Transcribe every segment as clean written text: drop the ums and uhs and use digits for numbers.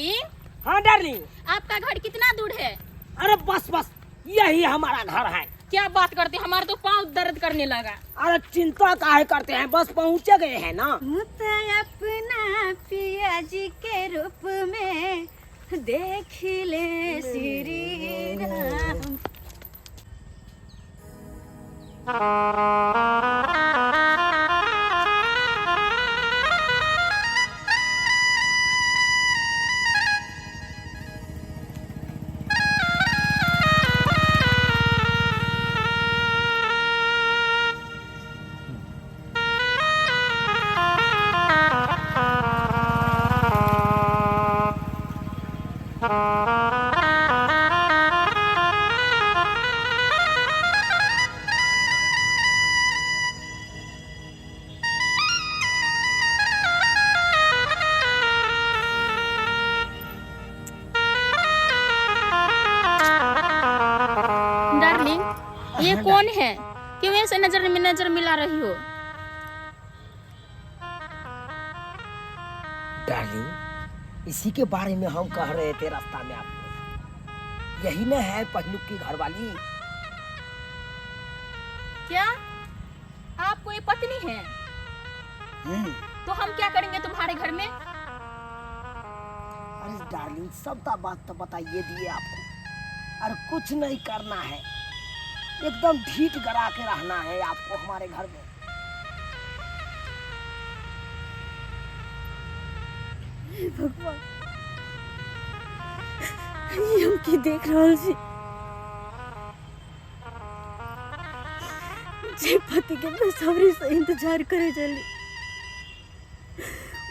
Darling. हाँ darling. आपका घर कितना दूर है? अरे बस बस, यही हमारा घर है। क्या बात करते हैं, हमारा तो पाँव दर्द करने लगा। अरे चिंता काहे करते हैं, बस पहुँचे गए हैं ना। तो अपना पिया जी के रूप में देख ले श्री राम। डार्लिंग, ये कौन है? क्यों ऐसे नजर में नजर मिला रही हो? डार्लिंग, इसी के बारे में हम कह रहे थे रास्ता में आपको। यही ना है पहलुक की घरवाली। क्या आपको ये पत्नी है? तो हम क्या करेंगे तुम्हारे घर में? अरे डार्लिंग, सबका बात तो बताइए दिए आपको। अरे कुछ नहीं करना है, एकदम ढीठ गरा के रहना है आपको हमारे घर में। हे भगवान, ई हम की देख रहल छी? जे पति के बेसब्री से इंतजार करे चली,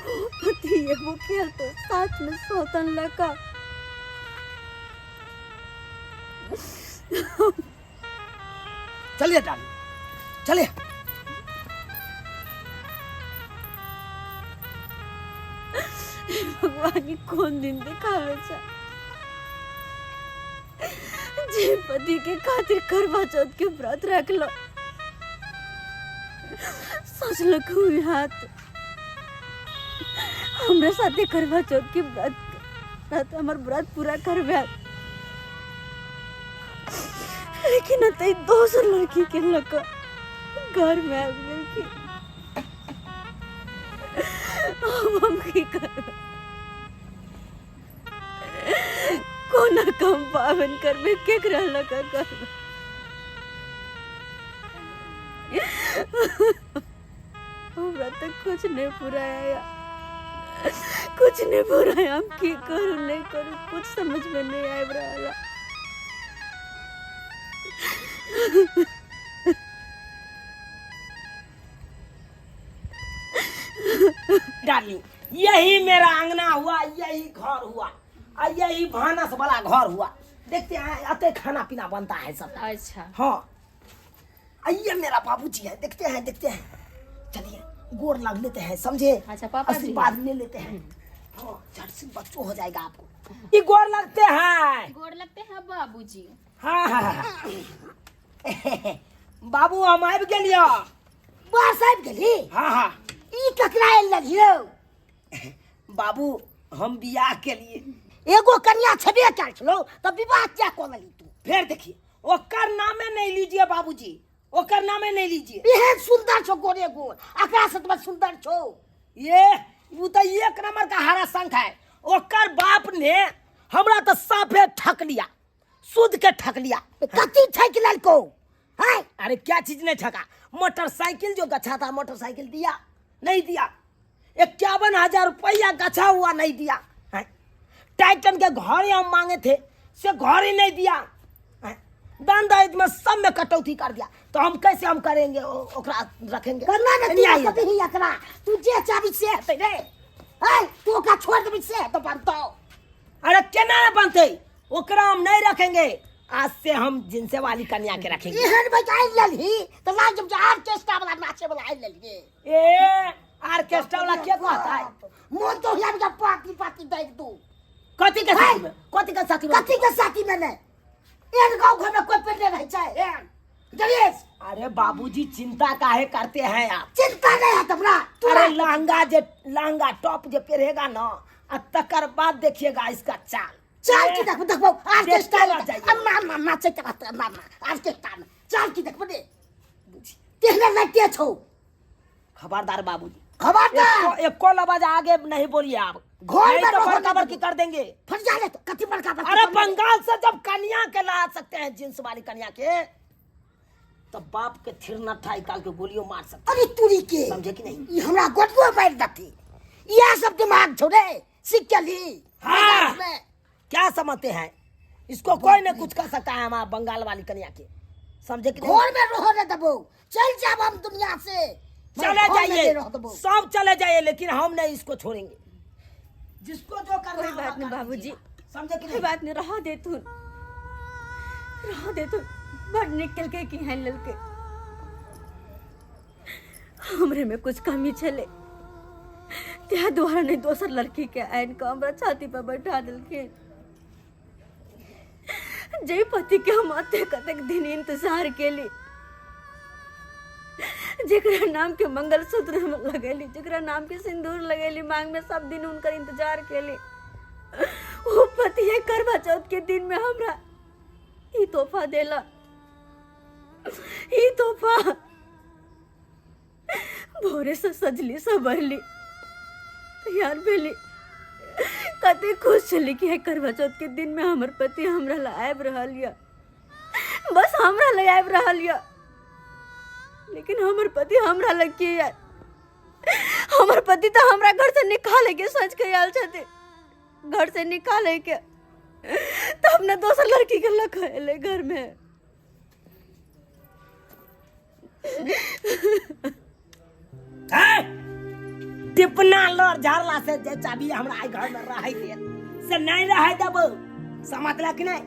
वो पति एगो खेल तो साथ में सौतन लगा। चलिए डार्लिंग, चलिए। भगवान, ई कोन दिन देखावे छा जे पति के खातिर करवा चौथ के व्रत रखलो, सोचलक हुई हाथ हमरा साथे करवा चौथ के व्रत व्रत हमर व्रत पूरा करबे, लेकिन अतई दोसर लड़की के लक घर में आबि गेलखिन। अब हम की करबै? कोना कम पावन करबै? केकरा लऽ कऽ करबै? हमरा तऽ कुछ नहि पुराया, कुछ नहीं पुराया। हम की करू नहीं करू, कुछ समझ में नहीं आबि रहल है। डार्लिंग, यही मेरा अंगना हुआ, यही घर हुआ और यही भानस वाला घर हुआ। देखते हैं आते खाना पीना बनता है सब। अच्छा। हाँ, आइए, मेरा बाबूजी है। देखते हैं, देखते हैं, चलिए गोर लग लेते हैं, समझे? अच्छा, पापा जी। आशीर्वाद ले लेते हैं। हाँ, झट से बच्चों हो जाएगा आपको। ये गोर लगते हैं। गोर लगते हैं बाबूजी। हाँ हाँ हाँ। बाबू, हम आबि गेलियो। बस आबि गेली? हाँ हाँ। ई ककरा आयल लगियो? बाबू, हम बियाह के लिए। एगो कन्या छेबे कयल छलो तऽ विवाह किया कऽ लेली तू? फिर देखिए, ओकर नामे नहीं लीजिए बाबूजी, ओकर नामे नहीं लीजिए। एहन सुंदर छौ, गोरे गोर, एकरा से तऽ सुंदर छौ। ये वो तो एक नंबर का हरा संख है। ओकर बाप ने हमरा तो साफे ठक लिया, सूद के ठक लिया। कथी ठकि लेलकौ है? अरे क्या चीज नहीं ठका, मोटरसाइकिल जो गछा था, मोटरसाइकिल दिया नहीं दिया। 51,000 रुपया गछा हुआ नहीं दिया है। टाइटन के घर ही हम मांगे थे, से घर ही नहीं दिया है। दान दहेज में सब में कटौती कर दिया, तो हम कैसे हम करेंगे, ओकरा रखेंगे? करना ने नहीं तू आइए। कभी एकरा तू जे चाहबी से हेतै रे। है तू ओकरा छोड़ देबी से तो बनतौ। अरे केना ने बनते, ओकरा हम नहीं रखेंगे। आज से हम जिनसे वाली कन्या के रखेंगे। एहन भाई आनि लेलही तऽ लाज जे ऑर्केस्ट्रा वाला नाचे वाला आनि लेलही। ए ऑर्केस्ट्रा वाला के कहता है? मोन तो हिया के पाती पाती दै दू। कथी के साथी में? कथी के साथी में? कथी के साथी में नहीं, एहन गाँव घर में कोई पेट नहीं रहै छै एहन गणेश। अरे बाबूजी, चिंता काहे करते हैं आप? चिंता नहीं है तबरा। अरे लहंगा जे लहंगा टॉप जे पहरेगा ना, आ तकर बाद देखिएगा इसका चाल। चाल की देखबो, देखबो आर्केस्ट्रा देखते रह जाइए। ना ना नाचे के रहते, ना ना आर्केस्ट्रा में चाल की देखबो रे, तेहने लगते छौ। खबरदार बाबूजी, खबरदार, एको लबाज आगे नहीं बोलिए आप। घर में नहीं तो रहो बड़का ना बड़की कर देंगे। फट जा ले तो कथी बड़का बड़की अरे कर देंगे? बंगाल से जब कन्या के ला सकते हैं, जींस वाली कन्या के, तो बाप के थिर नट्ठा निकाल के गोलियों मार सकते। अरे तुरी के, समझे कि नहीं? ई हमरा गोलियों मार देती। यह सब दिमाग छोड़े सीख के ली। हाँ। में। क्या समझते हैं इसको, कोई नहीं कुछ कर सकता है हमारा बंगाल वाली कन्या के, समझे कि नहीं? घर में रहो ने दबो, चल जाब हम दुनिया से। चले घर में जाइए, नहीं रहो दबो। सब चले जाइए, लेकिन हम नहीं इसको छोड़ेंगे। जिसको जो करना कोई होगा बात नहीं कर बाबूजी। लीजिएगा। समझे कि कोई नहीं? बात नहीं, रहा दे तू, रहा दे तू, बड़ निकल के की है ललके। हमरे में कुछ कमी छले त्या द्वारा नहीं दोसर लड़की के आन के हमरा छाती पर बैठा दिलखिन। जे पति के हम अतेक अतेक दिन इंतजार केली, जेकरा नाम के मंगलसूत्र हम लगेली, जेकरा नाम के सिंदूर लगेली मांग में, सब दिन उनकर इंतजार केली, वो पति है करवा चौथ के दिन में हमरा ई तोहफा देला, ई तोहफा। भोरे से सजली संवरली तैयार भेली, कते खुश छली कि करवा चौथ के दिन में हमर पति हमरा ला आबि रहल यऽ, बस हमरा लग आबि रहल यऽ। लेकिन हमर पति हमरा लग की आयल? हमर पति तऽ हमरा घर से निकाले के सोच के आयल छथिन, घर से निकाले के, तब ने दोसर लड़की के लऽ कऽ एलै घर में। टिपना लड़ झाड़ला से जे चाबी हमरा आइ घर में रहै दे से नहीं रहै देबो, समझला कि नहीं?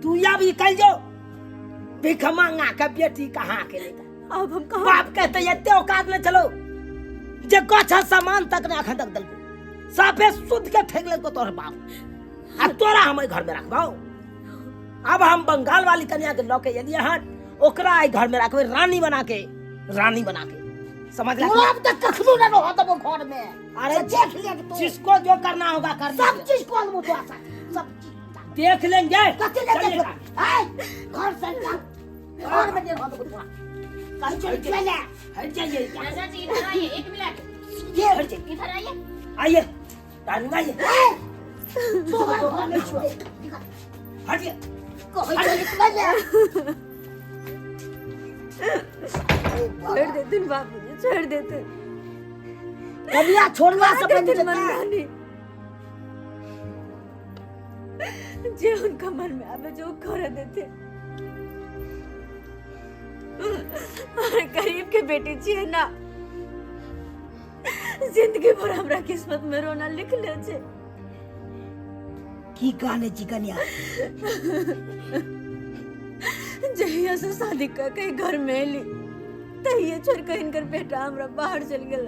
तू अब निकल जो, भीख मांगा के बेटी कहाँ के लेकर अब हम कहाँ? बाप कहते एते औकात में चलो जे गछ सामान तक नहीं अखन तक देलको, साफे शुद्ध के ठेक लेलको तोहर बाप, आ तोरा हम घर में रखबाओ। अब हम बंगाल वाली कन्या के लऽ के एलियै हन, ओकरा एहि घर में रखबै रानी बना के, रानी बना के, समझ ला? अब तक कखनो न रहो देबो घर में। अरे देख ले तू, जिसको जो करना होगा कर सब चीज को लेबो तोरा साथ, सब चीज देख लेंगे। कथी ले देख लेबो? ऐ घर से निकाल, घर में नहीं रहो देबो तोरा, कहीं चल चले हट जाइए चाचा जी, इधर आइए, एक मिनट, ये हट जाइए, इधर आइए, आइए डार्लिंग आइए, तोहर घर में छोड़ हटिए, कहीं चल निकल। छोड़ देते बाबूजी, छोड़ देते। कन्या छोड़ला से देते बन मनमानी, जे उनका मन में आवे जो कर देते। अरे गरीब के बेटी छियै ना, जिंदगी भर हमरा किस्मत में रोना लिखले छे। की कहने छी कन्या? जहिया से शादी कर के घर में एली तहिए छोड़ के इनकर बेटा हमरा बाहर चल गेल,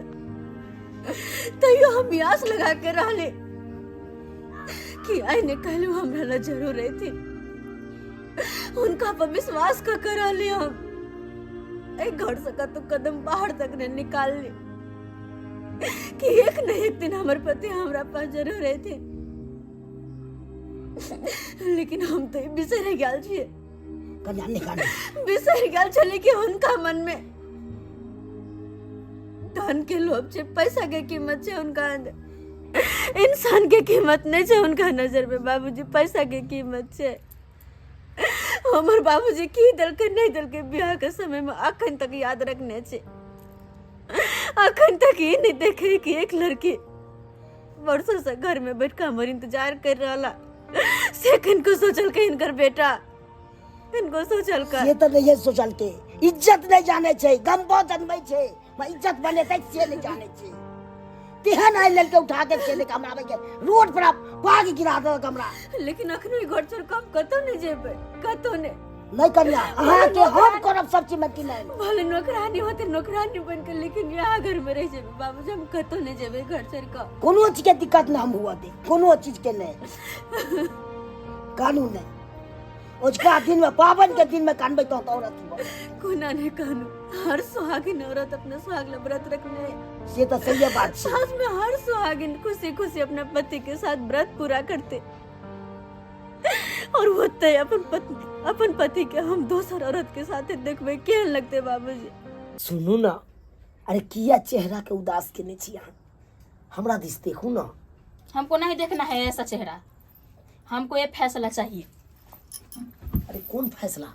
तैयो हम आस लगा के रहले कि आई ने कहलू हमरा ला जरूर रहती, उनका पर विश्वास कर के रहले हम। एक घर से कतौ कदम बाहर तक नहीं निकाल ली कि एक न एक दिन हमर पति हमरा पास जरूर रहते, लेकिन हम तो बिसर गेल छियै। कन्या निकाल बिसर गेल छलै कि हुनका मन में धन के लोभ छै, पैसा के कीमत छै हुनका अंदर, इंसान के कीमत नहीं छै हुनका नजर में। बाबूजी पैसा के कीमत छै। हमर बाबूजी की देलकै नहीं देलकै बियाह के समय में अखन तक याद रखने छै। अखन तक ई नहीं देखे कि एक लड़की वर्षों से घर में बैठ के हमर इंतजार कर रहा से किनको सोचल के इनकर बेटा इनको सोचल का से तऽ नहिये सोचलकै, इज्जत नहि जानै छै, गमबो जनबै छै, इज्जत बनेतै से नहि जानै छै। तेहन आइ लेलकै उठा के से लेके हमरा आबै के रोड पर पाग गिरा देलक हमरा। लेकिन अखनो ई घर छोड़ कऽ हम कतौ नहि जेबै, कतौ नहि। नहि कन्या, अहाँके हम करब सब चीज में कि नहि। भले नौकरानी होते नौकरानी बन के, लेकिन यहाँ घर में रह जेबै बाबूजी, हम कतौ नहि जेबै घर छोड़ कऽ। कोनो चीज के दिक्कत नहि हम हुअ दे, कोनो चीज के नहि, कानून नहि। ओझका दिन में पावन के दिन में कानबै तो और अथी भऽ जेतै। कोना नहीं कानू, हर सुहागिन औरत अपने सुहाग ला व्रत रखने से तऽ सहिए बात छै। सास में हर सुहागिन खुशी खुशी अपना पति के साथ व्रत पूरा करते और होते अपन पत्नी अपन पति के हम दोसर औरत के साथे देखबै केहन लगते बाबूजी? सुनू ना, अरे किया चेहरा के उदास केने छी अहाँ? हमरा दिस देखू ना। हमको नहीं देखना है ऐसा चेहरा, हमको ये फैसला चाहिए। अरे कौन फैसला?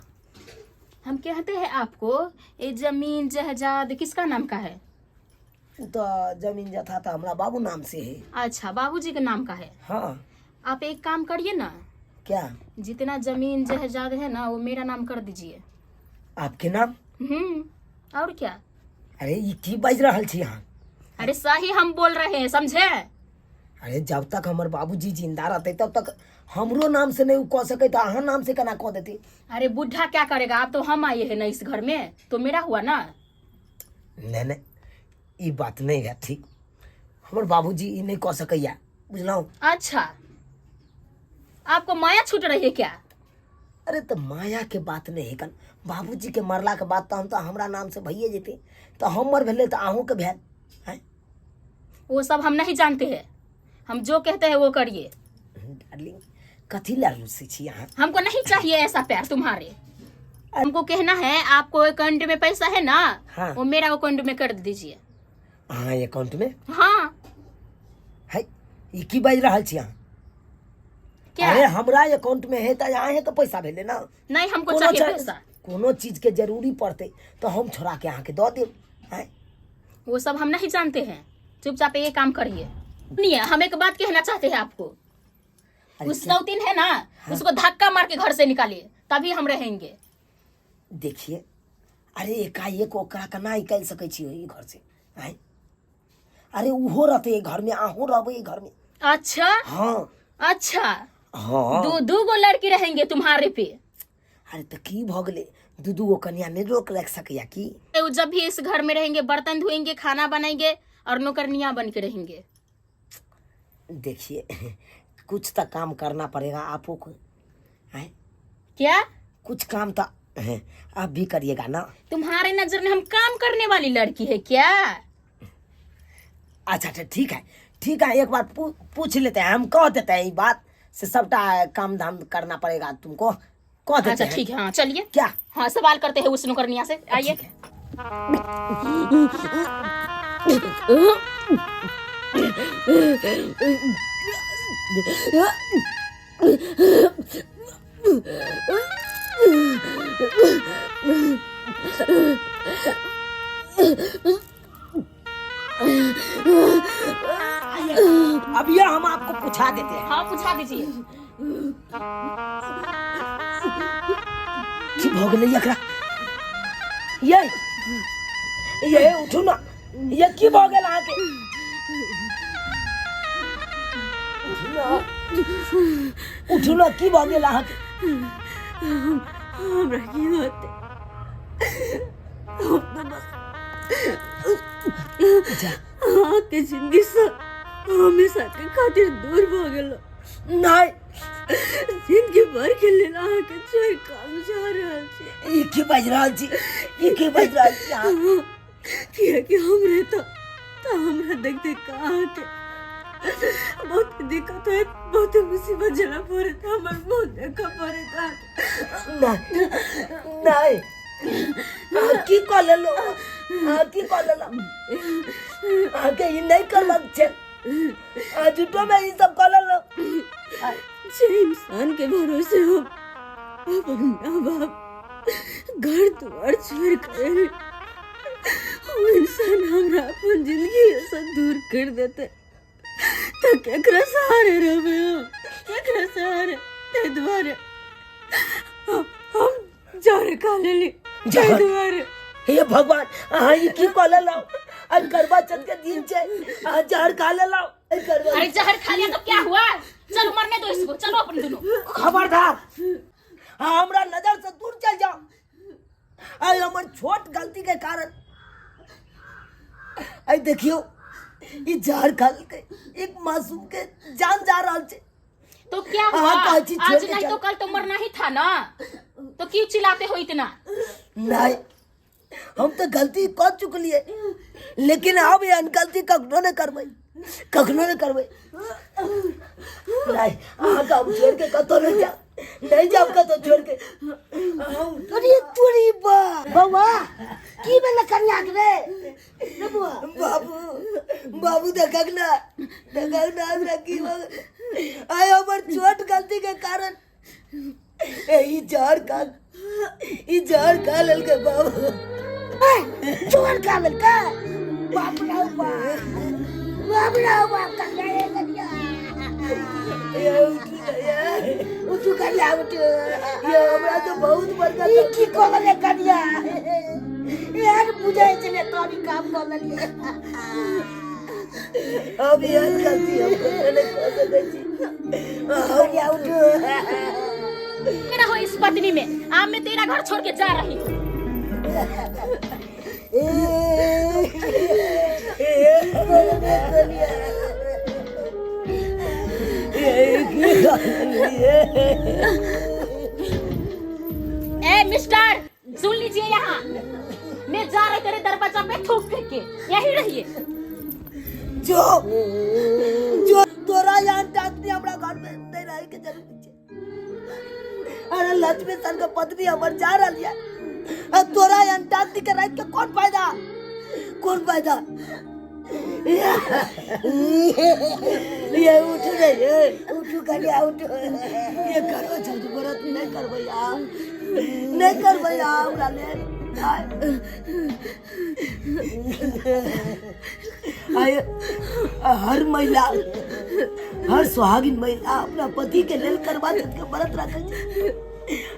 हम कहते हैं आपको, ये जमीन जायदाद किसका नाम का है? उ तो जमीन जथा तो हमरा बाबू नाम से है। अच्छा, बाबूजी के नाम का है। हाँ। आप एक काम करिए ना। क्या? जितना जमीन जायदाद है ना वो मेरा नाम कर दीजिए। आपके नाम? और क्या? अरे ये की बाज रहल छी अहाँ? अरे सही हम बोल रहे हैं, समझे? अरे जब तक हमर बाबूजी जिंदा रहते तब तक हमरो नाम से नहीं कह सके तो अहाँ नाम से केना कह देते? अरे बुढ़ा क्या करेगा, आप तो हम आए हैं ना इस घर में, तो मेरा हुआ ना। नहीं नहीं ई बात नहीं है ठीक, हमर बाबूजी ई नहीं कह सकैया, बुझलहुँ? अच्छा, आपको माया छूट रही है क्या? अरे तो माया के बात नहीं है कन, बाबूजी के मरला के बाद तो हम तो हमरा नाम से भइए जेते, तो हमर भेलै तो अहूँ के भेल हैं? वो सब हम नहीं जानते हैं, हम जो कहते हैं वो करिए। डार्लिंग कथी ला रुसै छी अहाँ? हमको नहीं चाहिए ऐसा प्यार तुम्हारे। हमको कहना है आपको अकाउंट में पैसा है ना, हाँ। वो मेरा अकाउंट में कर दीजिए। अहाँ अकाउंट में? हाँ। है ई की बाजि रहल छी अहाँ? क्या? अरे हमरा अकाउंट में है तो अहें के पैसा भेलै ना। नहीं, हमको कोनो चाहिए पैसा। कोनो चीज के जरूरी पड़ते तो हम छोड़ा के अहाँ के दऽ देब। हैं? वो सब हम नहीं जानते हैं, चुपचाप ये काम करिए। नहीं, हम एक बात कहना चाहते हैं आपको। अरे उस क्या? सौतीन है ना, हाँ। उसको धक्का मार के घर से निकालिए, तभी हम रहेंगे। देखिए, अरे एकाएक ओकरा केना निकालि सकै छी ओहि घर से? आँय? अरे उहो रहतै एहि घर में, अहूँ रहबै एहि घर में। अच्छा। हाँ। अच्छा। हाँ। दू दू गो लड़की रहेंगे तुम्हारे पे। अरे तो की भऽ गेलै, दू दू गो कन्या नहीं रोक रख सकैया की? वो जब भी इस घर में रहेंगे बर्तन धोएंगे, खाना बनाएंगे और नौकरनिया बन के रहेंगे। देखिए, कुछ तो काम करना पड़ेगा आपको को। हैं? क्या? कुछ काम तो आप भी करिएगा ना। तुम्हारे नजर में हम काम करने वाली लड़की है क्या? अच्छा अच्छा ठीक है ठीक है, एक बार पूछ लेते हैं, हम कह देते हैं ये बात से सबटा काम धाम करना पड़ेगा तुमको, कह देते अच्छा हैं। ठीक है, हाँ चलिए। क्या? हाँ सवाल करते हैं उस नौकरनिया से, आइए। ठीक है। अब ये हम आपको पूछा देते हैं। हाँ पूछा दीजिए। की भऽ गेलै एकरा? ये ये उठू ना, ये की भऽ गेल अहाँके? उठू ना, उठू ना, की भऽ गेल अहाँके? हमरा की होतै, हम तऽ बस अहाँके जिंदगी से हमेशा के खातिर दूर भऽ गेलहुँ। नहीं, जिंदगी भर के लेल अहाँके छोड़ि कऽ हम जा रहल छी। ई की बाजि रहल छी, ई की बाजि रहल छी अहाँ? कियाकि हमरे तऽ हमरा देख देख कऽ अहाँके बहुत दिक्कत होयत, बहुत मुसीबत झेलऽ पड़त, हमर मुँह देखऽ पड़त अहाँके। नहीं नहीं, अहाँ की कऽ लेलहुँ? अहाँ की कऽ लेलहुँ? अहाँके ई नहि करबाक छै, अहाँ झूठोमे ई सब कऽ लेलहुँ। जे इंसान के भरोसे हम अपन माँ बाप घर द्वार छोड़ कर, वो इंसान हमरा अपन जिंदगी से दूर कर देते तो केकरा सहारे रहबे हम, केकरा सहारे? ताहि दुआरे हम जहर खा लेली, ताहि जहर? दुआरे। हे भगवान, अहाँ ई की कऽ लेलहुँ? आइ करवा चौथ के दिन छै, अहाँ जहर खा लेलहुँ? आइ करवा अरे जहर खा लिया तो क्या हुआ, चलो मरने दो इसको, चलो अपन दोनों। खबरदार, अहाँ हमरा नजर से दूर चल जाओ। आइ हमर छोट गलती के कारण आइ देखियौ ई जहर खा लेलकै, एक मासूम के जान जा रहल छै। तो क्या हुआ हाँ, कहै छी, छोड़ आज के नहीं चल। तो कल तो मरना ही था ना, तो क्यों चिल्लाते हो इतना? नहीं, हम तो गलती कर चुकलिए, लेकिन अब एहन गलती कखनो नहीं करबै, कखनो नहीं करबै। नहीं, अहाँके हम छोड़ के कतौ नहीं जाब, नहीं जाब कतौ छोड़ के। अरे तोरी बा बौआ, की भेलै कन्या के रे? रे बौआ। बाबू, बाबू देखक ना, देखक ना हमरा की भऽ गेलै। आइ हमर छोट गलती के कारण ई जहर खा, ई जहर खा लेलकै बाबू। ऐ, जहर खा लेलकै? बाप रे बाप, बाप रे बाप, कन्या रे कन्या। ये उठू ना यार। उठू कन्या, उठू। ये हमरा तो बहुत बड़का ई की कऽ देलियै कन्या? एहन बुझै छलै तोरी काम कऽ देलियै। अब एहन गलती हम कखनो नहि कऽ सकै छी। कन्या उठू। मेरा हो इस पत्नी में, आ मैं तेरा घर छोड़ के जा रही हूँ। ए मिस्टर, सुन लीजिए, यहाँ मैं जा रही तेरे दरवाजा पे थूक फेंक के, यही रहिए। जो जो तोरा यहाँ टाकती हमरा घर में नहीं रहे के जरूरी छै। अरे लक्ष्मी सन के पत्नी हमर जा रहल ये, आ तोरा यहाँ टाकती के राख के कौन फायदा, कौन फायदा? ये उठ रे, ये उठू कन्या, उठू। ये करबो छठ व्रत नहीं करबै यार, नहीं करबै यार हमरा लेल। आय हर महिला, हर सुहागिन महिला अपना पति के लेल करवा चौथ के व्रत रखै छै।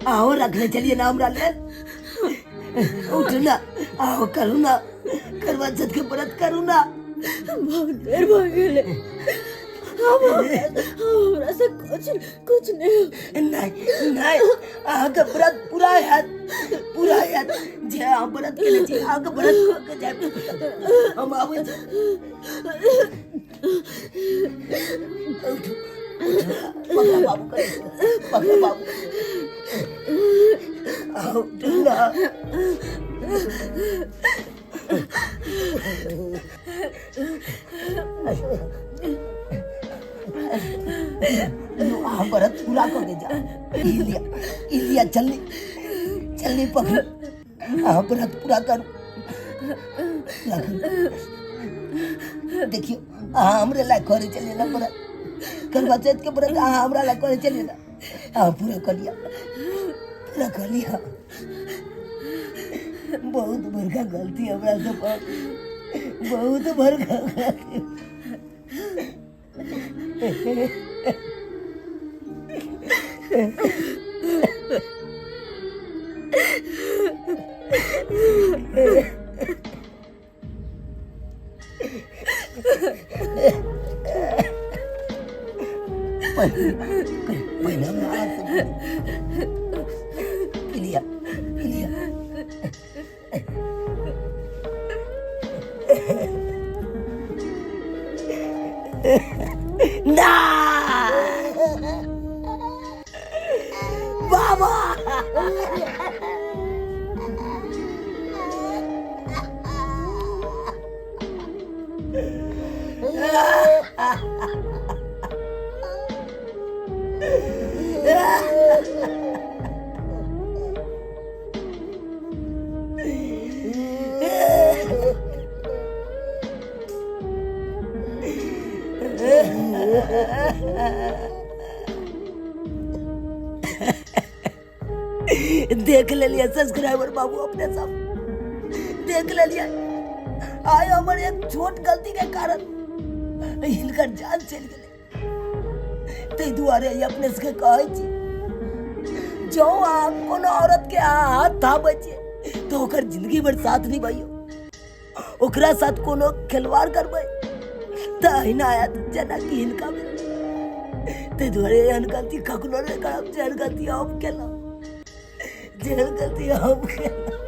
आओ रखने चलिए ना हमरा लेल। उठू ना, आओ करू ना करवा चौथ के व्रत करू ना। बहुत देर भऽ गेलै, आब हमरा से कुछ कुछ नहीं। नहीं नहीं, अहाँके व्रत पूरा हैत, पूरा हैत। जे अहाँ व्रत केने छी, अहाँके व्रत कऽ के जायब। हम आबै छी। उठू, उठू, पकड़ा बाबू, पकड़ा बाबू। आओ, उठू ना। अहाँ व्रत पूरा कऽ के जाउ। ई लिअ, ई लिअ, चलनी, चलनी पकड़ू। अहाँ व्रत पूरा करू, पूरा करू। देखियौ, अहाँ हमरे लायक करै छलियै ने व्रत, करवा चौथ के व्रत अहाँ हमरा लायक करै छलियै ने। अहाँ पूरा कऽ लिअ, पूरा कऽ लिअ। बहुत बड़का गलती हमरा से भऽ गेल, बहुत बड़का गलती। पहिने हमरा हाथ से पी लिअ, पी लिअ। ना बाबा, देख लेलिए सब्सक्राइबर बाबू, अपने सब देख लेलिए। आइ हमर एक छोट गलती के कारण हिनकर जान चलि गेलै। ताहि दुआरे ई अपने सबके कहै छी, जँ अहाँ कोनो औरत के अहाँ हाथ थामै छियै तऽ ओकर जिंदगी भरि साथ निभैयौ। ओकरा साथ कोनो खिलवाड़ करबै तऽ अहिना आयत जेनाकि हिनका भेल। ताहि दुआरे एहन गलती कखनो नहि करब जेहन गलती हम केलहुँ, जेहन गलती हम केलहुँ।